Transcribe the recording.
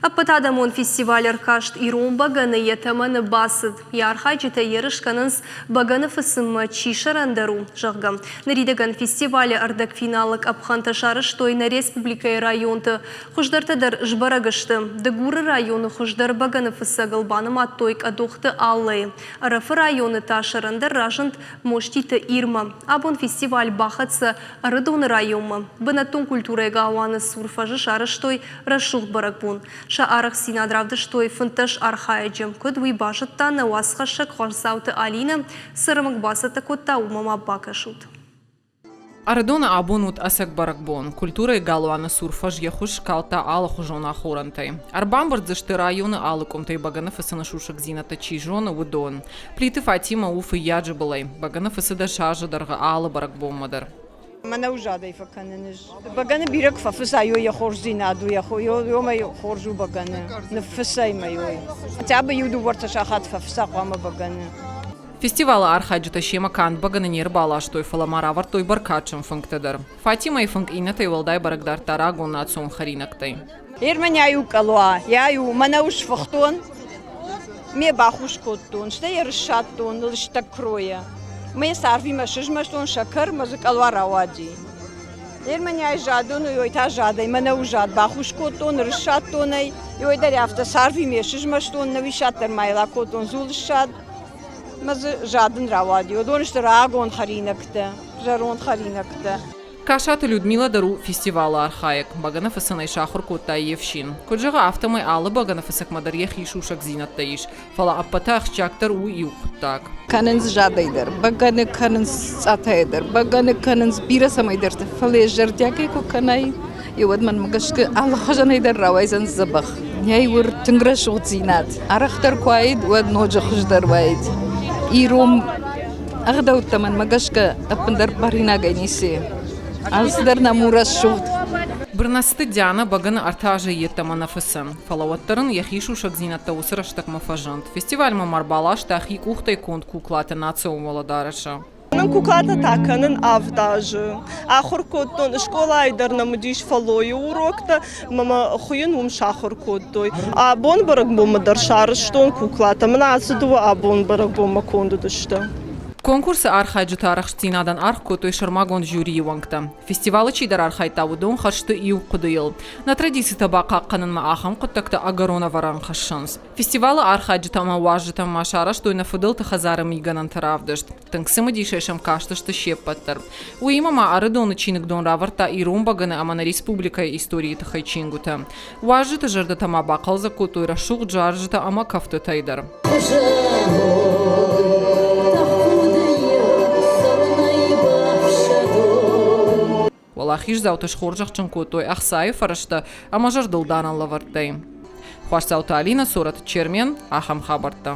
Ӕппӕтадӕмон фестиваль-ӕркаст Ирон бӕгӕны йӕ тӕмӕны бацыд. Йӕ архайджытӕ ерыс кӕнынц, бӕгӕны фыцынмӕ чи сӕрӕндӕр у, зӕгъгӕ. Ныридӕгӕн фестивалы ӕрдӕгфиналы къӕпхӕнтӕ сарӕзтой нӕ республикӕйы районты. Хуыздӕртӕ дӕр сбӕрӕг сты. Дыгуры районы хуыздӕр бӕгӕныфыцӕгыл банымадтой Къӕдохты Аллӕйы. Ӕрӕфы районы та сӕрӕндӕр разынд Моститы Ирмӕ. Абон фестиваль бахӕццӕ Ӕрыдоны районмӕ. Бынӕттон культурӕйы галуаны цур фӕзы сарӕзтой рӕсугъд бӕрӕгбон. Сӕ арӕхстдзинад равдыстой 15 архайӕджы. Куыд уый базыдта нӕ уацхӕссӕг Хуасдзауты Алинӕ, цы ӕрмӕг бацӕттӕ кодта, уымӕ ма бакӕсут. Ӕрыдоны абон уыд ӕцӕг бӕрӕгбон. Культурӕйы галуаны цур фӕз йӕ хуыз скалдта алыхуызон ахорӕнтӕй. Ӕрбамбырд дзы сты районы алы къуымтӕй бӕгӕны фыцыны сусӕгдзинӕдтӕ чи зоны, уыдон. Плиты Фатимӕ у Фыййаджы былӕй. Бӕгӕны фыцы 10 азы дӕргъы алы бӕрӕгбонмӕ дӕр. Мӕнӕу задӕй фӕкӕнын ӕз. Бӕгӕны бирӕ куы фӕфыцай, йӕ хорздзинад у, йомӕ хорз у бӕгӕны. Ныффыцай мӕ йой. Хотя бы иу дыууӕртӕ сахат фӕфыца хъуамӕ бӕгӕны. Фестивалы архайджытӕ семӕ канд бӕгӕны не рбаластой, фӕлӕ ма равӕрдтой бӕркадджын фынгтӕ дӕр. Фатимӕйы фынг иннӕтӕй уӕлдай бӕрӕг дардта рагон национ хӕринӕгтӕй. Ермӕнӕй у къӕлуа, йӕ у мӕнӕу сфыхтон, ме бахус кодтон, стӕй йӕ рыссадтон лыстӕг кройӕ. Мӕ йӕ царвимӕ сызмӕстон сӕкӕр, мӕ дзы къӕлуа рауади. Ермӕнӕй задон, ой та задӕй, мӕнӕуы зад бахус кодтон, рыссадтон ӕй, ой дӕр афтӕ царвимӕ сызмӕстон, нӕуиссад дӕр ма йыл акодтон дзулыссад. Мӕ дзы задын рауади. Уыдон сты рагон хӕринӕгтӕ, зӕронд хӕринӕгтӕ. Касаты Людмила дӕр у фестивалы архайӕг. Бӕгӕны фыцынӕй сахуыр кодта йе фсин. Куыд зӕгъы, афтӕмӕй алы бӕгӕныфыцӕгмӕ дӕр йӕхи сусӕгдзинӕдтӕ ис, фӕлӕ ӕппӕты ахсджиагдӕр у иу хъуыддаг. Кӕнынц задӕй дӕр, бӕгӕны кӕнынц цъатайӕ дӕр, бӕгӕны кӕнынц бирӕ цӕмӕйдӕрты, фӕлӕ зӕрдиагӕй куы кӕнай, уӕд мӕнмӕ гӕсгӕ алыхуызӕнӕй дӕр рауайдзӕн дзӕбӕх. Нӕй уыр тынг рӕсугъддзинад. Арӕхдӕр куы уаид, уӕд ноджы хуыздӕр уаид. Ирон ӕгъдӕуттӕ мӕнмӕ гӕсгӕ ӕппындӕр баринагӕй ницы. Алцыдӕр нӕм у рӕсугъд. Бырнацты Диана бӕгӕны ӕртӕ азы йеддӕмӕ нӕ фыцы. Фӕлӕ уӕддӕр ын йӕхи сусӕгдзинӕдтӕ уыцы рӕстӕгмӕ фӕзынд. Фестивальмӕ ма ӕрбаласта хи къухтӕй конд куклатӕ национ уӕлӕдарӕсы. Нын куклатӕ та кӕнын авд азы. Ахуыр кодтон, скъолайы дӕр нӕм уыдис фӕллойы уроктӕ, ӕмӕ мӕ хуыйын уым сахуыр кодтой. Абон бӕрӕгбонмӕ дӕр сарӕзтон куклатӕ. Мӕнӕ ацы дыууӕ абон бӕрӕгбонмӕ конд уыдысты. Конкурсы архайджыты арӕхстдзинадӕн аргъ кодтой сӕрмагонд жюрийы уӕнгтӕ. Фестивалы чидӕр архайдта, уыдон хӕсты иу хъуыдыйыл. Нӕ традицитӕ бахъахъхъӕнынмӕ ахӕм хъуыддӕгтӕ ӕгӕрон ӕвӕрӕн хӕссынц. Фестивалы архайджытӕ ӕмӕ уазджытӕм ма сарӕзтой нӕ фыдӕлты хӕдзары мигӕнӕнты равдыст. Тынг цымыдисӕй сӕм кастысты се ппӕт дӕр. Уыимӕ ма Ӕрыдоны чиныгдон равӕрдта ирон бӕгӕны ӕмӕ нӕ республикӕйы историйы тыххӕй чингуытӕ. Уазджыты зӕрдӕтӕ ма бахъӕлдзӕг кодтой рӕсугъд зарджытӕ ӕмӕ кӕфтытӕй дӕр. Уӕлахиздзауты схорзӕхджын кодтой ӕхцайы фӕрӕзтӕ ӕмӕ зӕрдылдарӕн лӕвӕрттӕй. Хуасдзауты Алинӕ, Цорӕты Чермен, ахӕм хабӕрттӕ.